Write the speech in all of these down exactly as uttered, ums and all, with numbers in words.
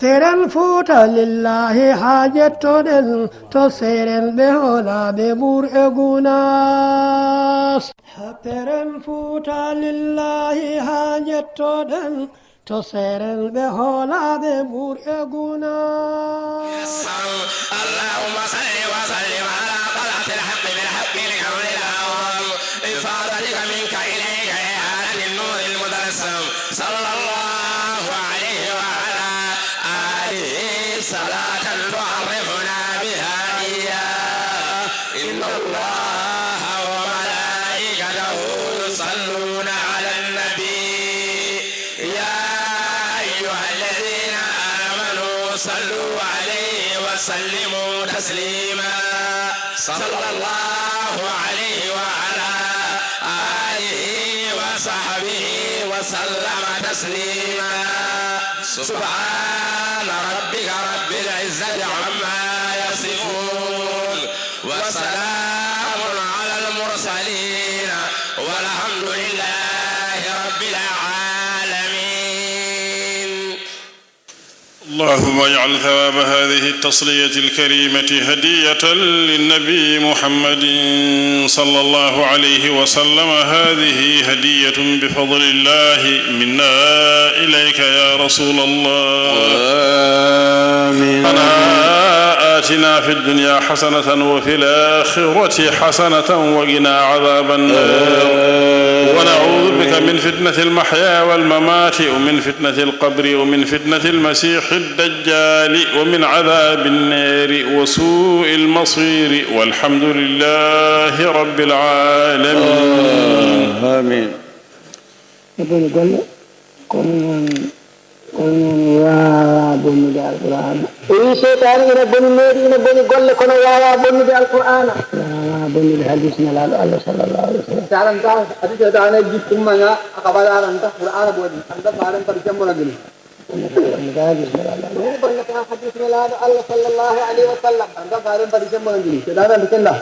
Seren Fuuta lillaahi haa jettoɗen, to seren ɓe hoolaaɓe Mbuur e Gunaas. Peren Fuuta lillaahi haa jettoɗen, to seren ɓe hoolaaɓe Mbuur e Gunaas. اللهم صل وسلم على طلعة الحق بالحق لكون الأعظم إفاضتك منك إليك إعانة النور المتلسم صلى الله عليه وعلى آله صلاة تعرفنا بها إياه. إن الله وملائكته يصلون على النبي. يا أيها الذين آمنوا صلوا عليه وسلموا تسليما. صلى الله عليه وعلى آله وصحبه وسلم تسليما. سبحان ربك رب العزة عما يصفون. وسلام على المرسلين. والحمد لله رب العالمين. اللهم اجعل ثواب هذه التصلية الكريمة هدية للنبي محمد صلى الله عليه وسلم. هذه هدية بفضل الله منا إليك يا رسول الله. آمين. ربنا آتنا في الدنيا حسنة وفي الآخرة حسنة وقنا عذاب النار. ونعوذ بك من فتنة المحيا والممات ومن فتنة القبر ومن فتنة المسيح الدجال ومن عذاب النار وسوء المصير. والحمد لله رب العالمين. آمين. E boni golle, kono noon, kono noon waawaa bonnude Alqur'aana. O wii seytaane ina boni needi, ina boni golle, kono waawaa bonnude Alqur'aana. Waawaa bonnude hadiis Nelaaɗo Allah sallallahu alaihi wasallam. Taran taw hadiis seytaane jikkumma nga akabalaran ta Qur'aana boni. Anda faran padi sembo na gini. Bonnude hadiis Nelaaɗo Allah. Bonnude hadiis Nelaaɗo Allah sallallahu alaihi wasallam. Anda faran padi sembo na gini. Seytaane anda kenda.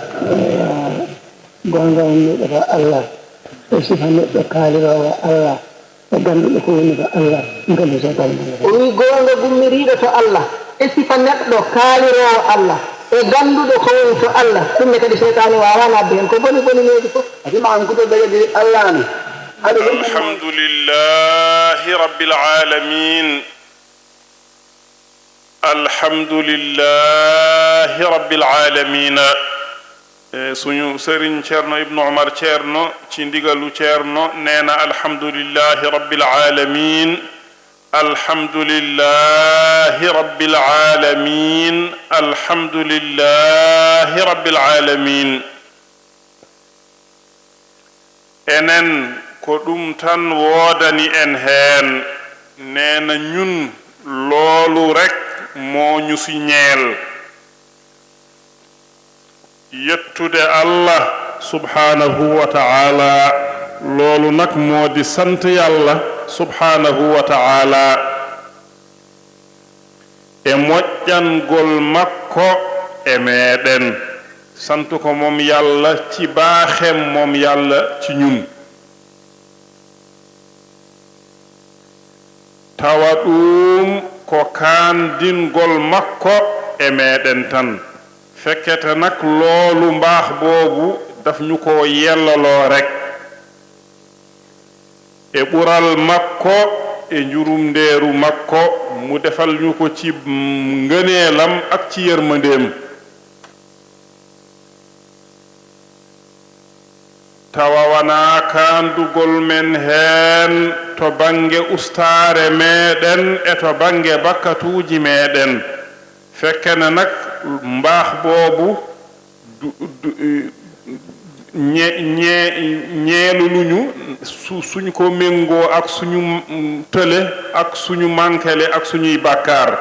Goonga ummiiɗo ko Allah, e sifa neɗɗo kaaliroowo Allah, e gannduɗo ko woni ko Allah, ɗum kam ko seytaane woni. O wii goonga gummiriiɗo to Allah, e sifa neɗɗo kaaliroowo Allah, e gannduɗo ko woni to Allah, ɗum ne kadi seytaane waawaa naatde heen. Ko boni boni needi fof. Ati ma an kuto daga diri Allah ne. Aɗa yimma. الحمد لله رب العالمين. Alhamdulillahi Rabbil Aalamiina. E, suñu sëriñ Ceerno Ibnu Umar Ceerno, ci ndigalu Ceerno, nee na, "Alhamdulillahi Rabbil Aalamiin. Alhamdulillahi Rabbil Aalamiin. Alhamdulillahi Rabbil Aalamiin." Enen, ko ɗum tan woodani en heen. Nee na ñun, loolu rekk moo ñu si ñeel. Yettude Allah subhaanahu wa ta'aala, loolu nag moo di sant Yàlla subhaanahu wa ta'aala. E moƴƴangol makko e meeɗen. Sant ko moom Yàlla ci baaxem moom Yàlla ci ñun. Tawa ɗuum ko kaandingol makko e meeɗen tan. Fekkete nak loolu mbaax boobu daf ñu ko yellaloo rekk. E ɓural makko, e njurumndeeru makko, mu defal ñu ko ci ngëneelam ak ci yërmandeem. Tawa wanaa kaandugol men heen to bannge ustaare meeɗen e to bannge bakkatuuji meeɗen. Fekkene nak mbaax boobu du, du, ñe-, ñe-, ñeeluluñu su-, suñ ko méngoo ak suñu, mm, tële, ak suñu mankele, ak suñuy bàkkaar.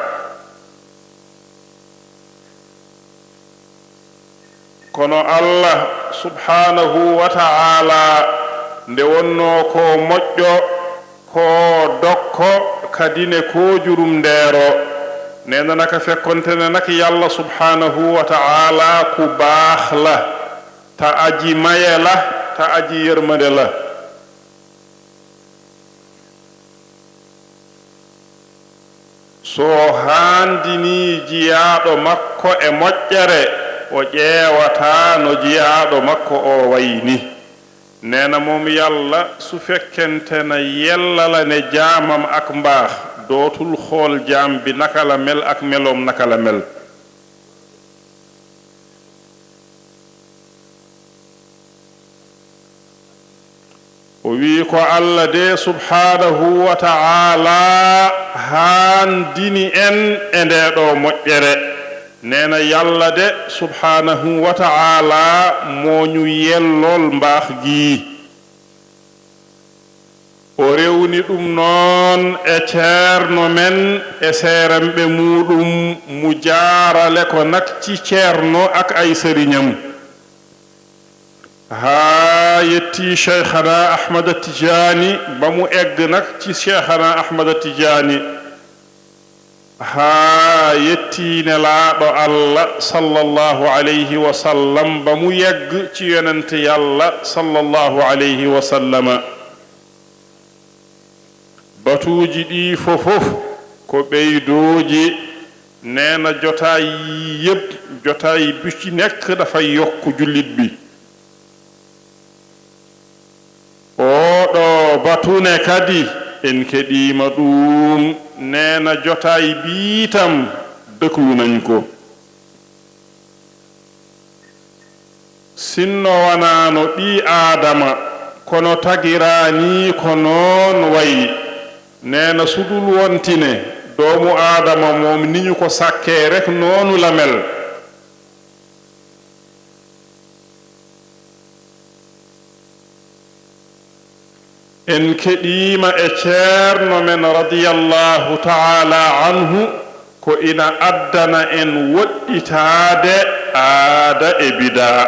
Kono Allah subhaanahu wa ta'aala, nde wonnoo ko moƴƴo, ko dokko, kadi ne ko jurumndeero. Nee na naka fekkontene nak Yàlla subhaanahu wa ta'aala ku baax la, ta aji maye la, ta aji yërmande la. So haandinii jiyaaɗo makko e moƴƴere, o ƴeewataa no jiyaaɗo makko oo wayi nih. Nee na moom Yàlla, su fekkente na yellalane jaamam ak mbaax, dootul xool jaam bi naka la mel ak meloom naka la mel. O wiyi ko Alla de subhaanahu wa ta'aalaa haandini en e ndee ɗoo moƴƴere. Nee na Yàlla de subhaanahu wa ta'aalaa moo ñu yellool mbaax gii. O rewni ɗum noon e ceerno men e seeranɓe muuɗum, mu jaarale ko nag ci ceerno ak ay sëriñam. Haa yetti Cheikhana Ahmada Tijaani, ba mu egg nag ci Cheikhana Ahmada Tijaani. Haa yetti Nelaaɗo Alla sallallahu alayhi wa sallam, ba mu yegg ci Yonent Yàlla sallallahu alayhi wa sallama. Batuuji ɗii fofof ko ɓeydooji, nee na jotaay yii yépp, jotaay bu ci nekk dafay yokk jullit bi. Oo ɗoo batu ne kadi, en keɗiima ɗum, nee na jotaay bii tam, déglu nañ ko. Sinno wanaano ɓii Aadama, kono tagiraani ko noon wayi. Nee na su dul woon ti ne doomu Aadama moom ni ñu ko sàkkee rekk noonu la mel. En keɗiima e ceerno men radiyallahu ta'aalaa anhu, ko ina addana en woɗɗitaade aada e bidaa.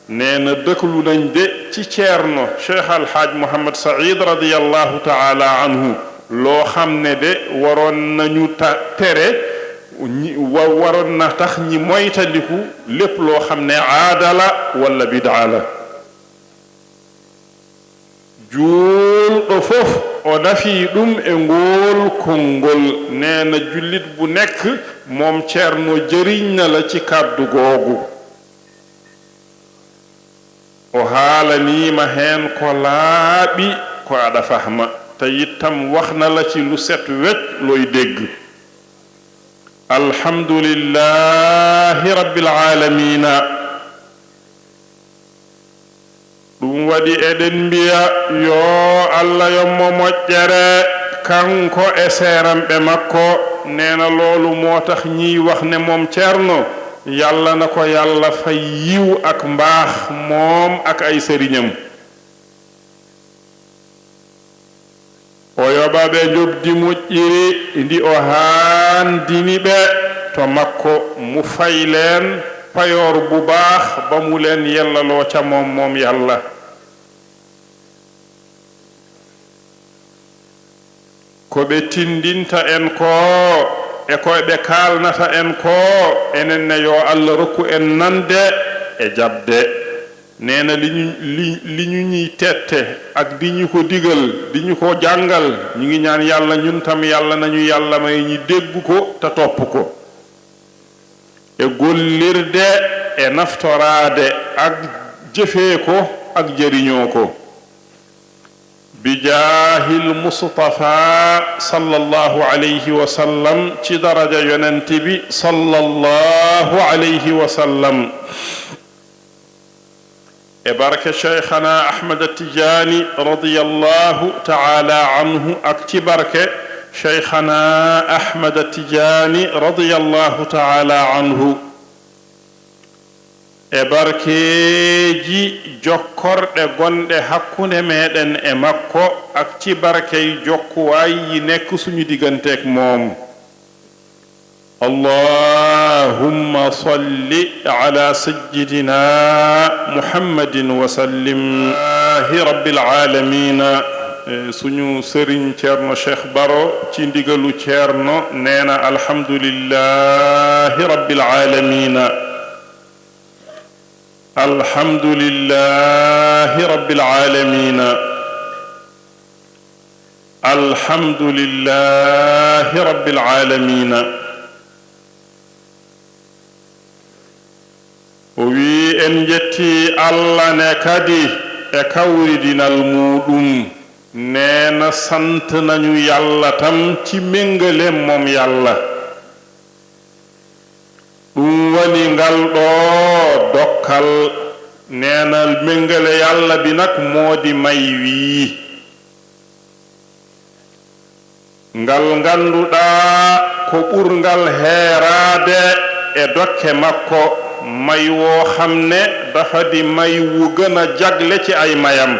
Nee na déglu nañ de ci ceerno Cheikh Al Hadj Mouhamed Saïd radiyallahu ta'aalaa anhu, loo xam ne de waroon nañu ta-, tere, ñi, wa-, waroon na tax ñi moytandiku lépp loo xam ne aada la walla bidaa la. Juulɗo fof o nafii ɗum e ngool konngol, nee na jullit bu nekk, moom ceerno jëriñ na la ci kàddu googu. O haalanii ma heen ko laaɓi, ko aɗa fahma, te it tam wax na la ci lu set wecc looy dégg. Alhamdulillahi Rabbil Aalamiina. Ɗum waɗi eɗen mbiya, yoo Alla yommo moƴƴere, kanko e seeranɓe makko. Nee na loolu moo tax ñiy wax ne moom Ceerno, Yàlla na ko Yàlla fay yiw ak mbaax, moom ak ay sëriñam. O yoɓa ɓe njoɓdi moƴƴiri ndi o haandini ɓe to makko, mu fay leen payoor bu baax ba mu leen yellaloo ca moom, moom Yàlla. Ko ɓe tinndinta en koo e ko ɓe kaalnata en koo, enen ne, yoo Alla rokku en nande e jaɓde. Nee na li ñu, li, li ñu ñuy tette ak di ñu ko digal, di ñu ko jàngal, ñu ngi ñaan Yàlla ñun tam Yàlla nañu Yàlla may ñi dégg ko te topp ko. E gollirde, e naftoraade, ak jëfee ko, ak jëriñoo ko. Bi jaahil Mustafa sallallahu alayhi wa sallam, ci daraja Yonent bi sallallahu alayhi wa sallam. E barke Cheikhana Ahmada Tijaani radiyallahu ta'ala anhu, ak ci barke Cheikhana Ahmada Tijaani radiyallahu ta'ala anhu. E barkeeji jokkorɗe gonɗe hakkunde meɗen e makko, ak ci barkey jokkuwaay yi nekk suñu digganteek moom. Allahumma salli ala sayyidina Muhammadin wa sallim. Alhamdulillahi Rabbil Aalamiina. Eh, suñu sëriñ Ceerno Cheikh Baro, ci ndigalu Ceerno, nee na, Alhamdulillahi Rabbil Aalamiina. Alhamdulillahi Rabbil Aalamiina. Alhamdulillahi Rabbil Aalamiina. O wiyi, en njetti Alla ne kadi e kawridinal muuɗum, nee na sant nañu Yalla tam ci méngaleem moom Yalla. Ɗum woni ngal ɗoo dokkal, nee na méngale Yalla bi nag moo di may wii. Ngal ngannduɗaa ko ɓurngal heeraade e dokke makko, may woo xam ne dafa di may wu gën a jagle ci ay mayam.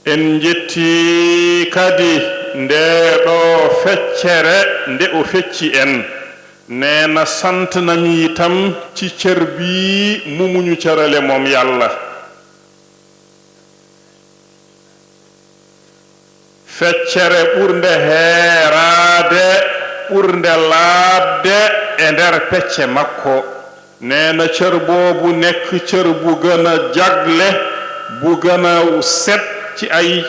En njetti kadi ndee ɗoo feccere nde o fecci en, nee na sant nañu itam ci cër bii mu muñu cërale moom Yalla. Feccere ɓurnde heeraade, ɓurnde laaɓde e nder pecce makko, nee na cër boobu nekk cër bu gën a jagle, bu gën a set ci ay,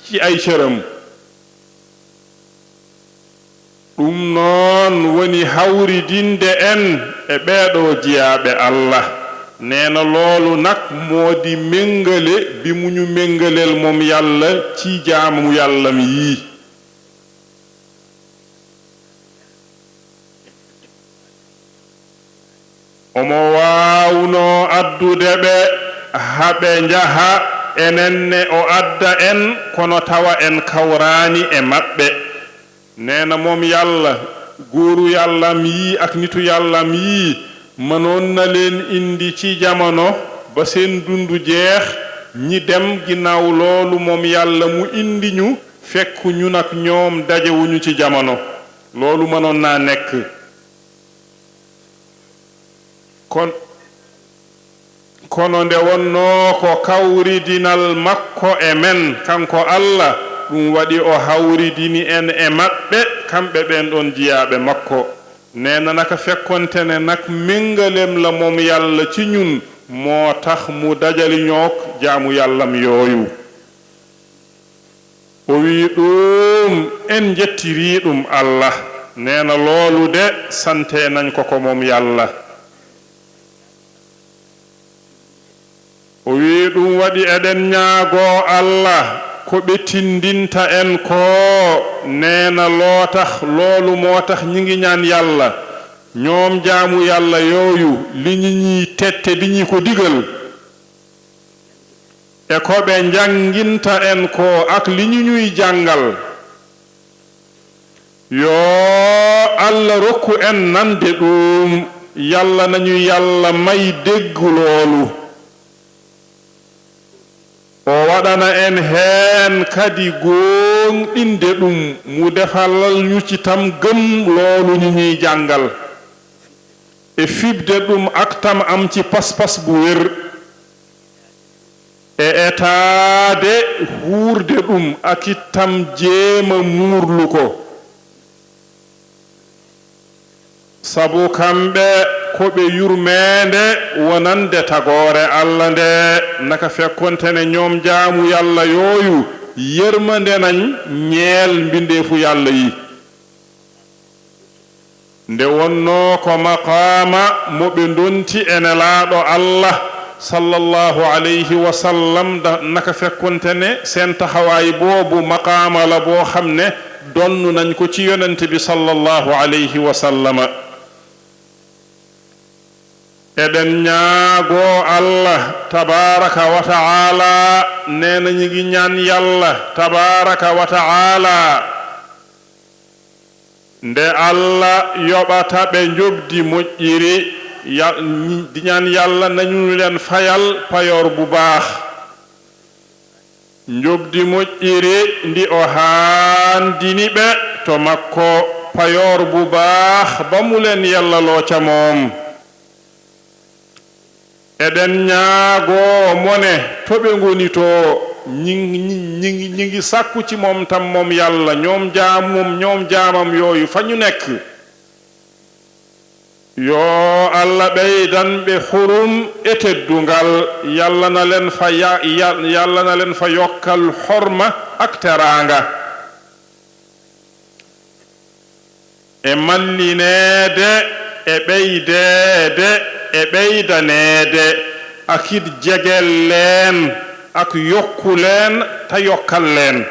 ci ay cëram. Ɗum noon woni hawridinde en e ɓeeɗoo jiyaaɓe Alla. Nee na loolu nag moo di méngale bi mu ñu méngaleel moom Yalla ci jaamu Yalla mi yii. Omo waawnoo addude ɓe haa ɓe njaha, enen ne o adda en, kono tawa en kawraani e maɓɓe. Nee na moom Yalla, góoru Yalla am yii ak nitu Yalla am yii, mënoon na leen indi ci jamono ba seen dundu jeex, ñi dem ginnaaw loolu moom Yalla mu indi ñu, fekk ñun ak ñoom dajewuñu ci jamono. Loolu mënoon naa nekk. Kon, kono nde wonnoo ko kawridinal makko e men, kanko Alla, ɗum waɗi o hawridini en e maɓɓe, kamɓe ɓeen ɗoon jiyaaɓe makko. Nee na naka fekkonte ne nak méngaleem la moom Yalla ci ñun, moo tax mu dajali ñook jaamu Yallam yooyu. O wiyi ɗum, en njettirii ɗum Alla. Nee na loolu de, sante nañ ko ko moom Yalla. O wiyi ɗum waɗi eɗen ñaagoo Alla ko ɓe tinndinta en koo. Nee na loo tax, loolu moo tax ñi ngi ñaan Yalla, ñoom jaamu Yalla yooyu, li ñi ñi tette, li ñi ko digal. E ko ɓe njannginta en koo ak li ñu ñuy jàngal. Yoo Alla rokku en nande ɗuum, Yalla nañu Yalla may dégg loolu. O waɗana en heen kadi gooŋɗinde ɗum, mu defalal ñu ci tam gëm loolu ñu ñuy jàngal. E fiɓde ɗum ak tam am ci pas-pas bu wér. E etaade huurde ɗum ak itam jeema muurlu ko. Sabu kamɓe ko ɓe yurmeende wonande tagoore Alla nde, naka fekkonte ne ñoom jaamu Yalla yooyu, yermande nañ ñeel mbindeefu Yalla yi. Nde wonnoo ko maqaama mo ɓe ndonti e Nelaaɗo Alla, sallallahu alayhi wa sallam, da-, naka fekkonte ne seen taxawaay boobu maqaama la boo xam ne donnu nañ ko ci Yonent bi, sallallahu alayhi wa sallama. Eɗen ñaagoo Alla, tabaaraka wa ta'aala, nee na ñi ngi ñaan Yalla, tabaaraka wa ta'aala, nde Alla yoɓata ɓe njoɓdi moƴƴiri, ya-, di ñaan Yalla nañu leen fayal payoor bu baax. Njoɓdi moƴƴiri ndi o haandini ɓe to makko, payoor bu baax ba mu leen yellaloo ca moom. Eɗen ñaagoo mo ne to ɓe ngoni too, ñi, ñi, ñi, ñi ngi sàkku ci moom tam moom Yàlla, ñoom jaamum, ñoom jaamam yooyu fa ñu nekk. Yo Alla ɓeydan ɓe hurum e teddungal, Yalla na leen fa ya-, ya-, Yalla na leen fa yokkal horma ak teraanga. E mallineede, e ɓeydeede, e ɓeydaneede, ak it jegel leen, ak yokku leen, ta yokkal leen.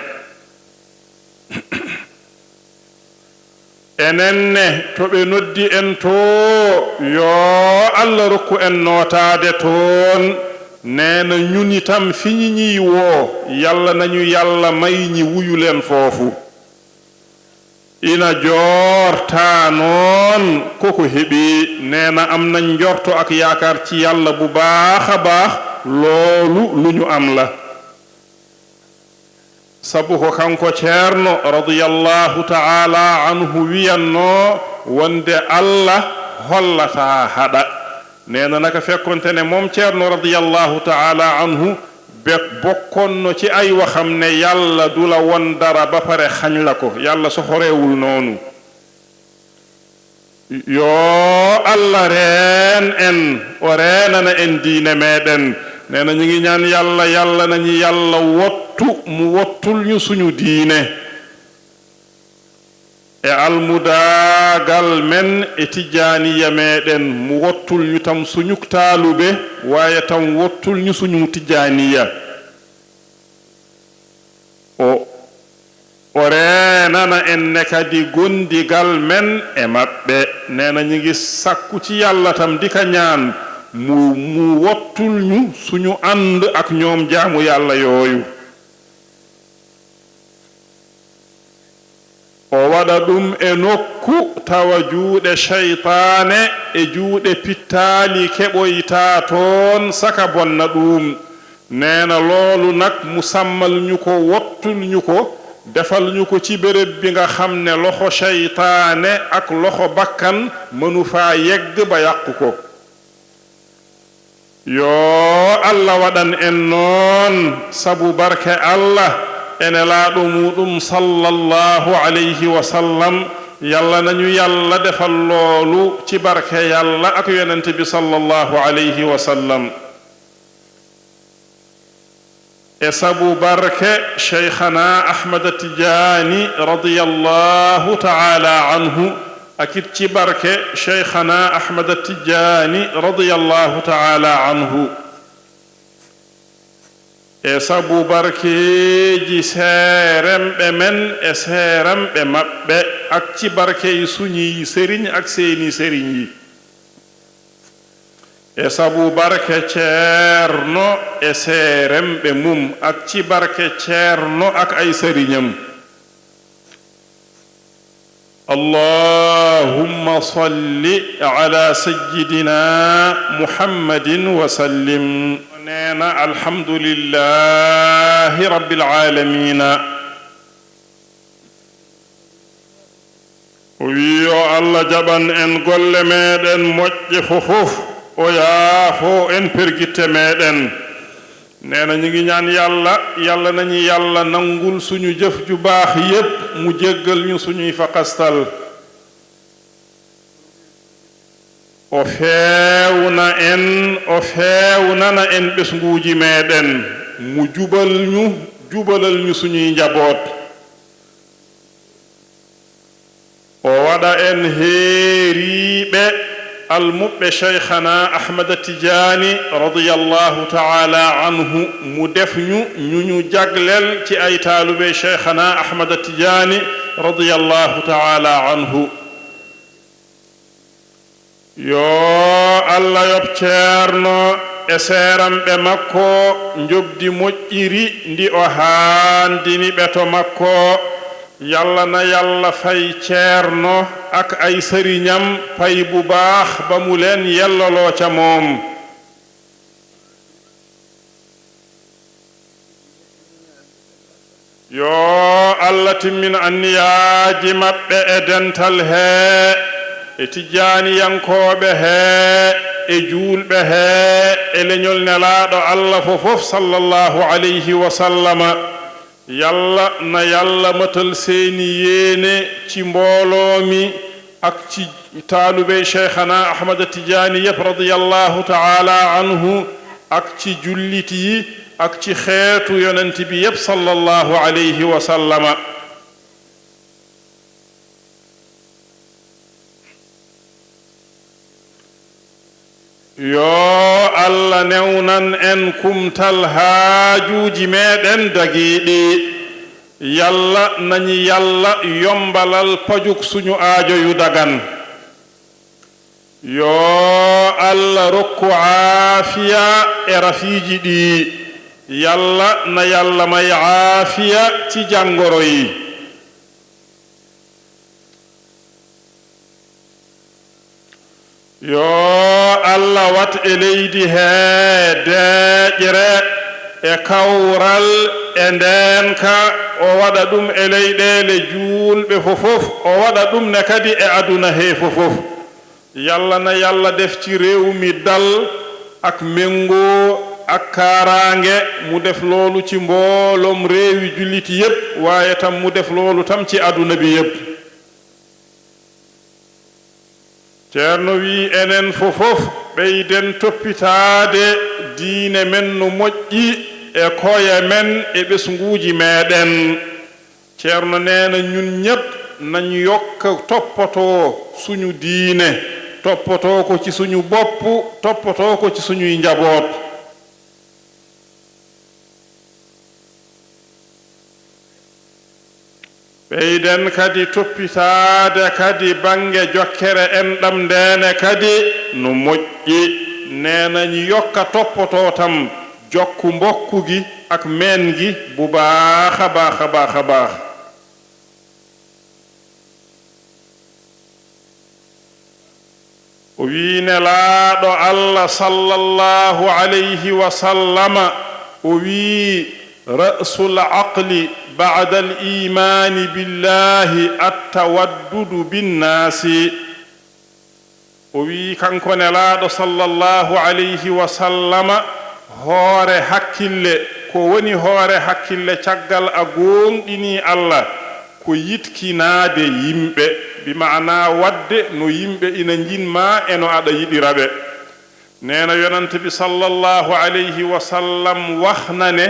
Enen ne, to ɓe noddi en too, yo Alla rokku en nootaade toon. Neena ñun itam fi ñi ñiy woo, Yalla nañu Yalla may ñi wuyu leen foofu. Ina joorta noon ko ko heɓi, neena am nañ njorto ak yaakaar ci Yalla bu baax a baax, loolu lu ñu am la. Sabu ko kanko Ceerno radiyallahu ta'ala anhu wiyannoo wonde Alla hollataa haɗa. Neena naka fekkonte ne moom Ceerno radiyallahu ta'ala anhu be-, bokkoon na ci ay waxam ne Yàlla du la won dara ba pare xañ la ko. Yàlla soxorewul noonu. Yo Alla reen en, o reenana en diine meɗen. Nee na ñu ngi ñaan Yàlla, Yàlla nañu Yàlla wottu, mu wottul ñu suñu diine. E almudaagal men e tijjaaniya meɗen, mu wottul ñu tam suñu taalube, waaye tam wottul ñu suñu tijjaaniya. O, o reenana en ne kadi gondigal men e maɓɓe. Nee na ñu ngi sakku ci Yàlla tam di ka ñaan mu, mu wottul ñu suñu ànd ak ñoom jaamu Yàlla yooyu. O waɗa ɗum e nokku tawa juuɗe seytaane e juuɗe pittaali keɓoytaa toon saka bonna ɗuum. Nee na loolu nag mu sàmmal ñu ko, wottul ñu ko, defal ñu ko ci béréb bi nga xam ne loxo seytaane ak loxo bakkan mënu faa yegg ba yàqu ko. Yo Alla waɗan en noon, sabu barke Alla e Nelaaɗo muuɗum sallallahu alayhi wa sallam. Yàlla nañu Yàlla defal loolu ci barke Yàlla ak Yonent bi sallallahu alayhi wa sallam. E sabu barke Cheikhana Ahmada Tijaani radiyallahu ta'ala anhu, ak it ci barke Cheikhana Ahmada Tijaani radiyallahu ta'ala anhu. E sabu barkeeji seeremɓe men e seeremɓe maɓɓe, ak ci barke yi suñuy sëriñ ak seeni sëriñ yi. E sabu barke Ceerno e seeremɓe mum, ak ci barke Ceerno ak ay sëriñam. Allahumma salli ala sayyidina Muhammadin wa sallim. Nee na, alhamdulillahi rabbil aalamiina. O wi'i, yo Alla jaɓan en golle meɗen moƴƴe fofof, o yaafoo en pergitte meɗen. Nee na, ñu ngi ñaan Yàlla, Yàlla nañu Yàlla nangul suñu jëf ju baax yépp, mu jéggal ñu suñuy faqastal. O feewna en, o feewnana en ɓesnguuji meɗen, mu jubal ñu, jubalal ñu suñuy njaboot. O waɗa en heeriiɓe almuɓɓe Cheikhana Ahmada Tijaani radiyallahu ta'ala anhu, mu def ñu, ñu ñu jagleel ci ay taalube Cheikhana Ahmada Tijaani radiyallahu ta'ala anhu. Yo Alla yoɓ Ceerno e seeramɓe makko, njoɓdi moƴƴiri ndi o haandini ɓe to makko. Yàlla na Yàlla fay Ceerno ak ay sëriñam pay bu baax ba mu leen yelloloo ca moom. Yo Alla timmin anniyaaji maɓɓe e dental hee, e tijjaaniyankooɓe hee, e juulɓe hee, e leñol Nelaaɗo Alla fofof, sallallahu alayhi wa sallama. Yàlla na Yàlla matal seeni yéene ci mbooloo mi, ak ci taalubey Cheikhana Ahmada Tijaani yépp radiyallahu ta'ala anhu, ak ci jullit yi, ak ci xeetu yonent bi yépp sallallahu alayhi wa sallama. Yoo Allah newnan en kumtal haajuuji meeɗen dagiiɗi. Yalla nañi Yalla yombalal pajuk suñu aajo yu dagan. Yoo Allah rokku aafiya e rafiiji ɗi. Yalla na Yalla may aafiya ci jangoro yi. Yoo Allah wat e leydi hee deeƴre e kawral e ndeenka, o waɗa ɗum e leyɗeele juulɓe fofof, o waɗa ɗum ne kadi e aduna hee fofof. Yalla na Yalla def ci réew mi dal ak mengo ak kaaraange, mu def loolu ci mbooloom réewi jullit yépp, waaye tam mu def loolu tam ci aduna bi yépp. Ceerno wiyi, enen fofof ɓeyden toppitaade diine men no moƴƴi e koye men e ɓesnguuji meeɗen. Ceerno neena ñun ñépp nañ yokka toppatoo suñu diine, toppatoo ko ci suñu bopp, toppatoo ko ci suñuy njaboot. Ɓeyden kadi toppitaade kadi bannge jokkere enɗam ndeene kadi no moƴƴi. Neenañ yokka toppotoo tam jokku mbokku gi ak meen gi bu baax a baax a baax a baax. O wii Nelaaɗo Allah sallallahu alayhi wa sallama, o wii, "Ra'sul aqli ba'dal iimaani billahi at-tawaddudu binnaasi." O wii kanko Nelaaɗo sallallahu alayhi wa sallama, hoore hakkille, ko woni hoore hakkille caggal a gooŋɗinii Allah? Ko yiɗkinaade yimɓe, bi maanaa waɗde no yimɓe ina njiɗ maa e no aɗa yiɗira ɓe. Neena Yonante bi sallallahu alayhi wa sallam waxna ne,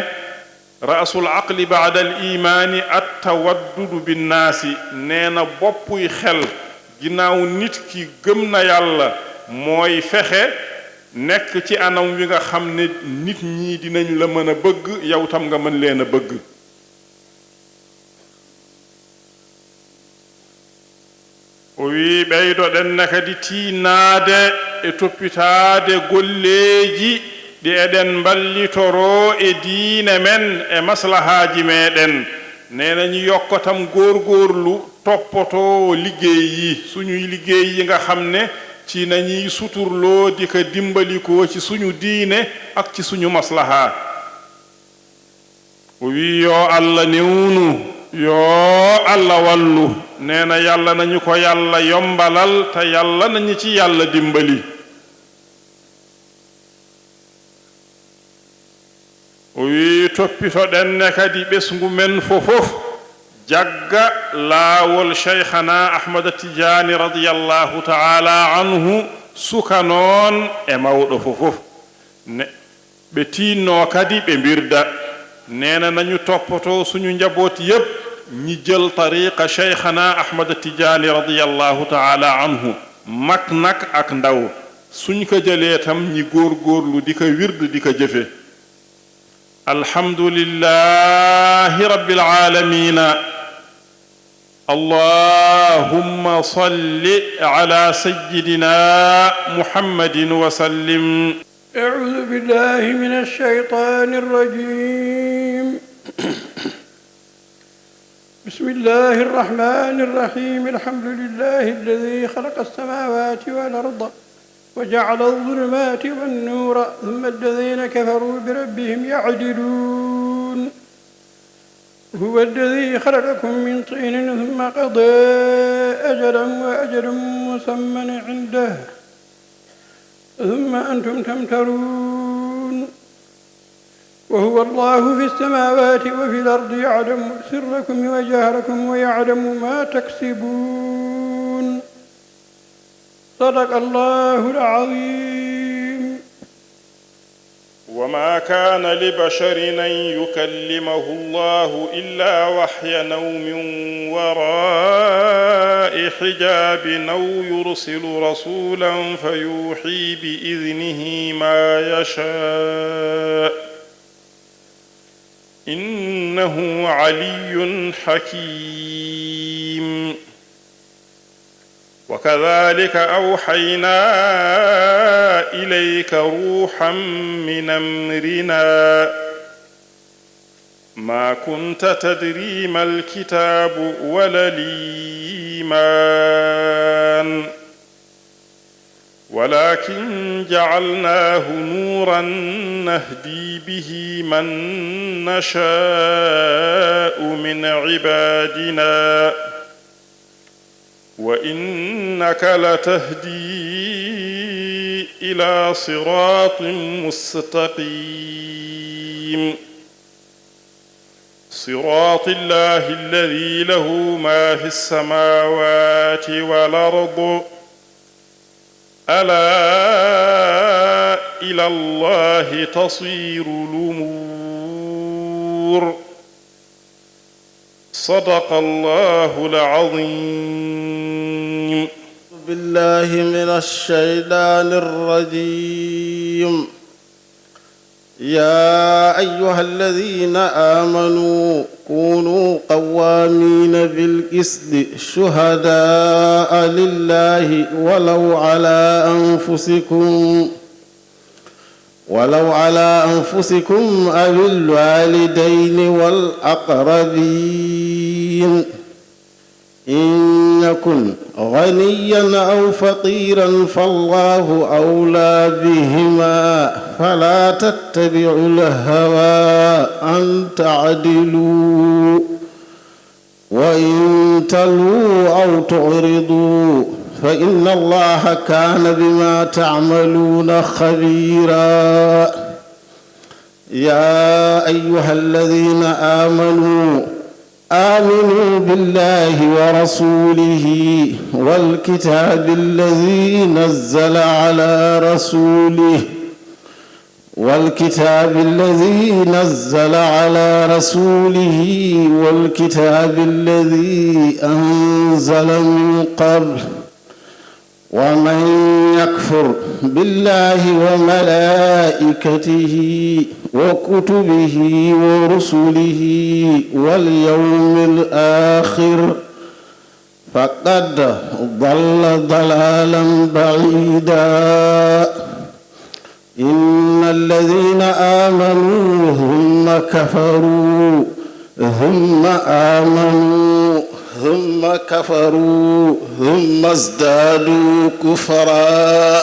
"Ra'sul aqli ba'dal iimaani at-tawaddudu binnaasi." Neena boppuy xel, ginnaaw nit ki gëm na Yàlla, mooy fexe nekk ci anam wi nga xam ne nit ñi dinañ la mën a bëgg, yow tam nga mën leen a bëgg. O wii, ɓeydoɗen ne kadi tiinnaade e toppitaade golleeji ɗi eɗen mballitoroo e diine men e maslahaaji meeɗen. Neena ñi yokka tam góorgóorlu toppotoo liggéey yi, suñuy liggéey yi nga xam ne ci nañuy suturloo di ka dimbali ko ci suñu diine ak ci suñu maslaha. O wii, "Yoo Alla newnu, yoo Alla wallu." Neena Yalla nañu ko Yalla yombalal, ta Yalla nañu ci Yalla dimbali. O wii, "Toppitoɗen ne kadi ɓesngu men fofof, jagga laawol Shaykhana Ahmada Tijaani radiyallahu ta'ala anhu, suka noon e mawɗo fofof." Ne, ɓe tiinnoo kadi ɓe mbirda. Neena nañu toppotoo suñu njaboot yépp, ñi jël tariqa Shaykhana Ahmada Tijaani radiyallahu ta'ala anhu, mag nag ak ndaw. Suñ ko jëlee tam ñi góorgóorlu di ko wird di ko jëfe. Alhamdulillahi rabbil aalamiina. Allahumma salli ala sayyidina Muhammadin wa sallim. أعوذ بالله من الشيطان الرجيم. بسم الله الرحمن الرحيم. الحمد لله الذي خلق السماوات والأرض وجعل الظلمات والنور ثم الذين كفروا بربهم يعدلون. هو الذي خلقكم من طين ثم قضى أجلا وأجل مسمى عنده ثم أنتم تمترون. وهو الله في السماوات وفي الأرض يعلم سركم وجهركم ويعلم ما تكسبون. صدق الله العظيم. وما كان لبشر أن يكلمه الله إلا وحيا أو من وراء حجاب أو يرسل رسولا فيوحي بإذنه ما يشاء، إنه علي حكيم. وكذلك أوحينا إليك روحا من أمرنا، ما كنت تدري ما الكتاب ولا الإيمان، ولكن جعلناه نورا نهدي به من نشاء من عبادنا، وإنك لتهدي إلى صراط مستقيم، صراط الله الذي له ما في السماوات والأرض، ألا إلى الله تصير الأمور. صدق الله العظيم. بالله من الشيطان الرجيم. يا أيها الذين آمنوا كونوا قوامين بالقسط شهداء لله ولو على أنفسكم، ولو على أنفسكم أو الوالدين والأقربين، إن يكن غنيا أو فقيرا فالله أولى بهما، فلا تتبعوا الهوى أن تعدلوا، وإن تلووا أو تعرضوا فإن الله كان بما تعملون خبيرا. يا أيها الذين آمنوا آمنوا بالله ورسوله والكتاب الذي نزل على رسوله، والكتاب الذي نزل على رسوله، والكتاب الذي أنزل من قبل، ومن يكفر بالله وملائكته وكتبه ورسله واليوم الآخر فقد ضل ضلالا بعيدا. إن الذين آمنوا ثم كفروا ثم آمنوا ثم كفروا ثم ازدادوا كفرا،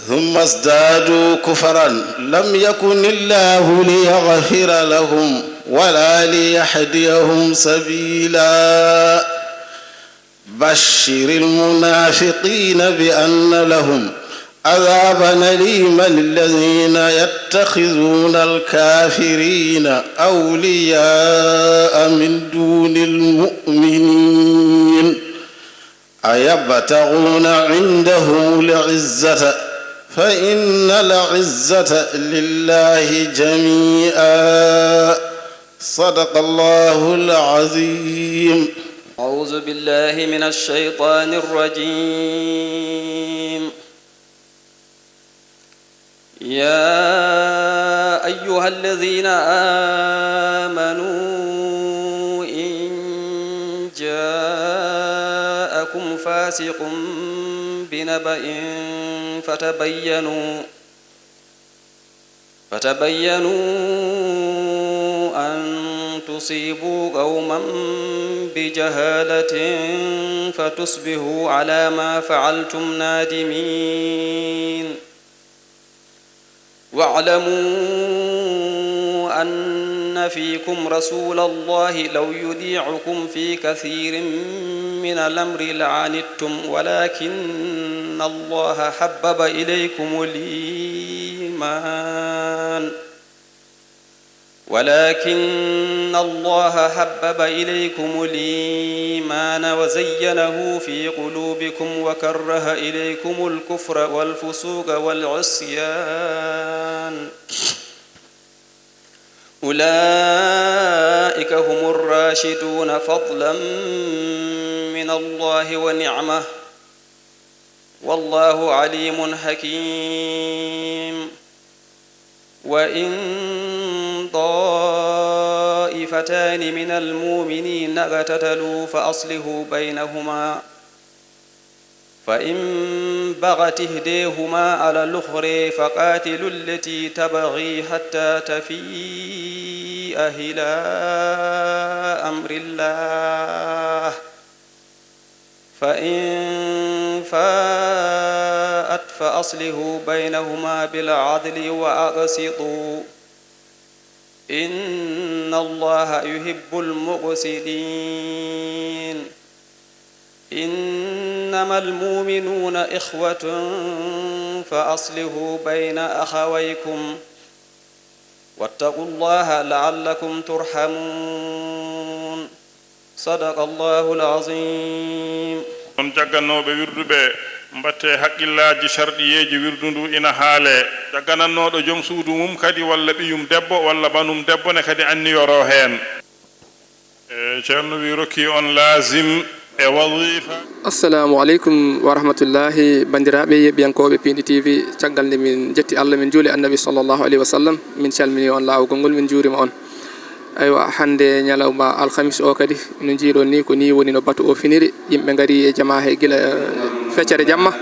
ثم ازدادوا كفرا لم يكن الله ليغفر لهم ولا ليهديهم سبيلا. بشر المنافقين بأن لهم عذابا أليما الذين يتخذون الكافرين أولياء من دون المؤمنين أيبتغون عندهم العزة فإن العزة لله جميعا. صدق الله العظيم. أعوذ بالله من الشيطان الرجيم. يا أيها الذين آمنوا إن جاءكم فاسق بنبأ فتبينوا، فتبينوا أن تصيبوا قوما بجهالة فتصبحوا على ما فعلتم نادمين. واعلموا أن فيكم رسول الله لو يطيعكم في كثير من الأمر لعنتم ولكن الله حبب إليكم الإيمان ولكن الله حبب إليكم الإيمان وزينه في قلوبكم وكره إليكم الكفر والفسوق والعصيان، أولئك هم الراشدون فضلا من الله ونعمة، والله عليم حكيم. وإن طائفتان من المؤمنين اقتتلوا فأصلحوا بينهما، فإن بغت إحداهما على الأخرى فقاتلوا التي تبغي حتى تفيء إلى أمر الله، فإن فاءت فأصلحوا بينهما بالعدل وأقسطوا، إن الله يحب المقسطين. إنما المؤمنون إخوة فأصلحوا بين أخويكم واتقوا الله لعلكم ترحمون. صدق الله العظيم. On jaggannooɓe wirduɓe, mbaɗtee haqqillaaji sarɗiyeeji wirdu ndu ina haalee. Jagganannooɗo joom suudu mum kadi walla ɓiyum debbo walla banum debbo ne kadi anniyoroo heen. E, Ceerno wi rokki on laazim e wazifa. Assalamu aleykum wa rahmatullahi, banndiraaɓe yeeɓiyankooɓe Piindi T V. Caggal nde min njetti Allah, min njuuli Annabi sallallahu alayhi wa sallam, min calmini on laawol ngol, min njuurima on. Aywa, hannde ñalawma alhamis o kadi, no njiiɗon ni, ko ni woni no batu o finiri. Yimɓe ngari e jamaa he gila, eh, feccere jamma.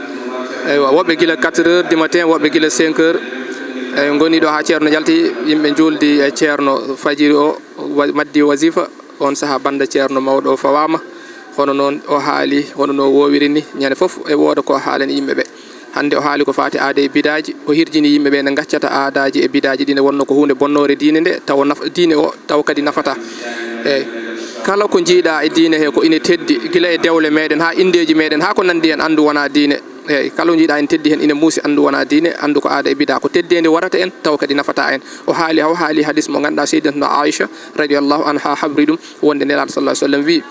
Aywa, woɓɓe gila quatre heures du matin, woɓɓe gila cinq heures. Eyyi, ngoni ɗo haa Ceerno yalti, yimɓe njuuldi e Ceerno fajiri o, wa-, maddi wazifa. On sahaa bannda Ceerno mawɗo o fawaama, hono noon o haali, hono no woowiri ni, ñande fof e wooda ko haalani yimɓe ɓe. Hannde o haali ko faati aada e bidaaji, o hirjini yimɓe ɓe ne ngaccata aadaaji e bidaaji ɗi ne wonno ko huunde bonnoore diine nde, tawa naf-, diine o, tawa kadi nafataa. Eyyi, kala ko njiiɗaa e diine he ko ine teddi, gila e dewle meɗen haa inndeeji meɗen, haa ko nanndi heen, anndu wonaa diine. Eyyi, kala ko njiiɗaa ene teddi heen, ine muusi, anndu wonaa diine, anndu ko aada e bidaa, ko teddeendi warata en, tawa kadi nafataa en. O haali, o haali hadis mo ngannduɗaa Seydatuna Aisha radiyallahu anha habri ɗum, wonde Nelaaɗo sallallahu alaihi wasallam wi'i,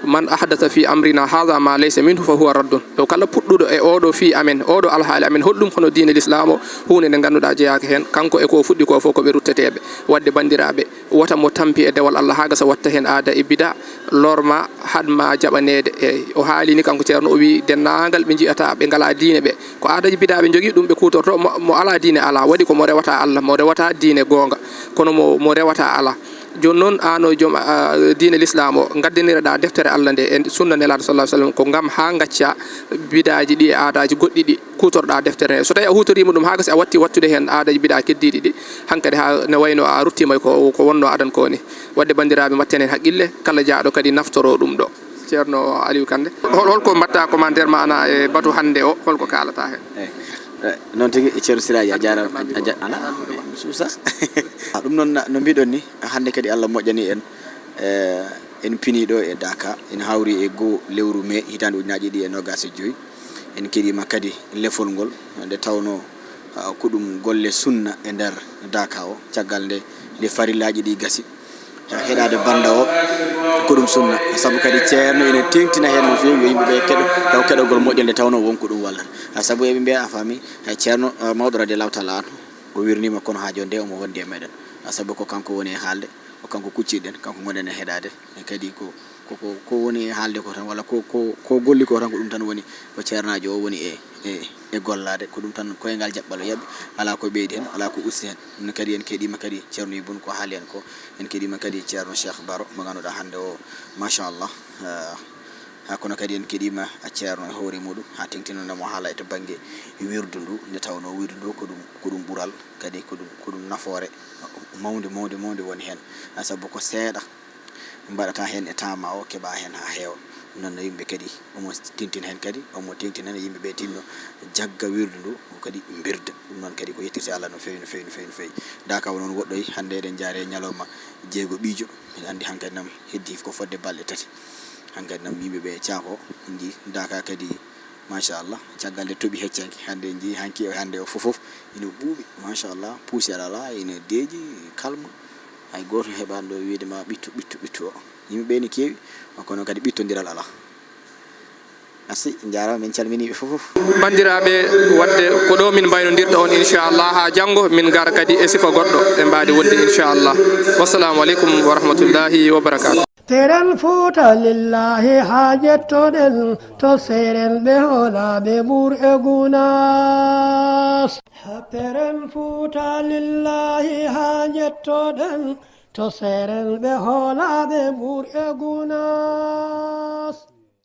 "Man ahdatha fi amrina hadha ma laysa minhu fa huwa raddun." Yo kala puɗɗuɗo e oɗo fii amen, oɗo alhaali amen, holɗum hono diine Lislaam o, huunde nde ngannduɗaa jeyaaka heen, kanko e ko o fuɗɗi ko fof ko ɓe rutteteeɓe. Waɗde banndiraaɓe, wota mo tampi e dewal Allah haa gasa watta heen aada e bidaa, lorma, haɗma jaɓaneede. Eyyi, o haali ni kanko Ceerno, o wi'i denndaangal ɓe nji'ata ɓe ngalaa diine ɓe, ko aadaji bidaa ɓe njogii, ɗum ɓe kuutorto. Mo, mo alaa diine alaa, waɗi ko mo rewata Allah, mo rewata diine goonga, kono mo, mo rewata alaa. Jooni noon, aan o joom, a, diine Lislaam o, ngaddanireɗaa deftere Allah nde e sunna Nelaaɗo sallallahu alaihi wasallam, ko ngam haa ngacca bidaaji ɗi e aadaaji goɗɗi ɗi kuutorɗaa deftere nde. So tawii a huutoriima ɗum haa gasi, a watti wattude heen aadaaji bidaa keddiiɗi ɗi, hankadi haa ne wayno a ruttiima ko, ko wonno adan ko ni. Waɗde banndiraaɓe, mbatten heen haqqille, kala jaaɗo kadi naftoro ɗum ɗo. Ceerno Aliou Kande, hol, holko mbaɗta commentaire ma ana e batu hannde o, holko kaalata heen? Eyyi. Eh, noon tigi, Ceerno Siraaji, a jaaraama, a ja-, alaa, suusa. Ah, ɗum noon, no mbiɗon ni, hannde kadi Allah moƴƴani en, eh, en pinii ɗo e Daaka, en hawri e goo lewru mee hitaande ujunnaaje ɗiɗi e noogaas e joy. En keɗiima kadi lefol ngol, nde tawnoo, ah, ko ɗum golle sunna e nder Daaka o, caggal nde, nde farillaaji ɗi gasi. Heɗaade bannda o, ko ɗum sunna. Sabu kadi Ceerno ene teeŋtina heen no feewi, yo yimɓe ɓe keɗo, taw keɗogol moƴƴo nde tawnoo won ko ɗum wallata. Sabu eɓe mbiya, a faami, Ceerno, eh, mawɗo radiyallahu taala anhu, o wirniima kono haa jooni nde omo wondi e meɗen. Sabu ko kanko woni e haalde, ko kanko kucciɗen, kanko ngonɗen e heɗaade. E kadi ko, ko, ko, ko woni e haalde ko tan, walla ko, ko, ko golli ko tan, ko ɗum tan woni ko ceernaajo o woni e, e, e gollaade. Ko ɗum tan koyngal jaɓɓal o jaɓi, alaa ko ɓeydi heen, alaa ko usti heen. Ɗum ne kadi en keɗiima kadi Ceerno Ibun ko haali en ko, en keɗiima kadi Ceerno Cheikh Baro mo ngannduɗaa hannde o, machallah, eh, haa kono kadi en keɗiima Ceerno e hoore muɗum, haa teŋtinande mo haala e to bannge wirdu ndu, nde tawnoo wirdu ndu ko ɗum, ko ɗum ɓural, kadi ko ɗum, ko ɗum nafoore mawnde, mawnde, mawnde woni heen. Sabu ko seeɗa mbaɗata heen e temps ma o, keɓa heen haa heewa. Ɗum noon no yimɓe kadi, omo teeŋtina heen kadi, omo teeŋtina heen yimɓe ɓe tinno jagga wirdu ndu, kadi mbirda. Ɗum noon kadi ko yettirde Allah no feewi, no feewi, no feewi, no feewi. Daaka o noon woɗɗoyi, hannde eɗen njaari e ñalawma jeego ɓiijo. Miɗo anndi hankadi nam heddii ko fodde balɗe tati. Hankadi nam yimɓe ɓe caako, njii Daaka kadi, machallah, caggal nde toɓi heccaaki, hannde njii hanki o, hannde o fof fof ina ɓuuɓi, machallah, poussière alaa, ina deeƴi, calme. Hay gooto heɓaani ɗo wiyde ma ɓittu, ɓittu, ɓittu o. Yimɓe ɓe ne keewi, kono kadi ɓittondiral alaa. Merci, njaaraama, min calminii ɓe fof fof. Banndiraaɓe, waɗde ko ɗo min mbaynondirta on, inchallah, haa janngo min ngara kadi e sifa goɗɗo, ɓe mbaadi wonde, inchallah. Wassalamu aleykum wa rahmatullahi wa barakatuh. Teren Fuuta lillahi haa njettoɗen, to seeren ɓe hoolaaɓe Mbuur e Gunaas. Teren Fuuta lillahi haa njettoɗen, to seeren ɓe hoolaaɓe Mbuur e Gunaas.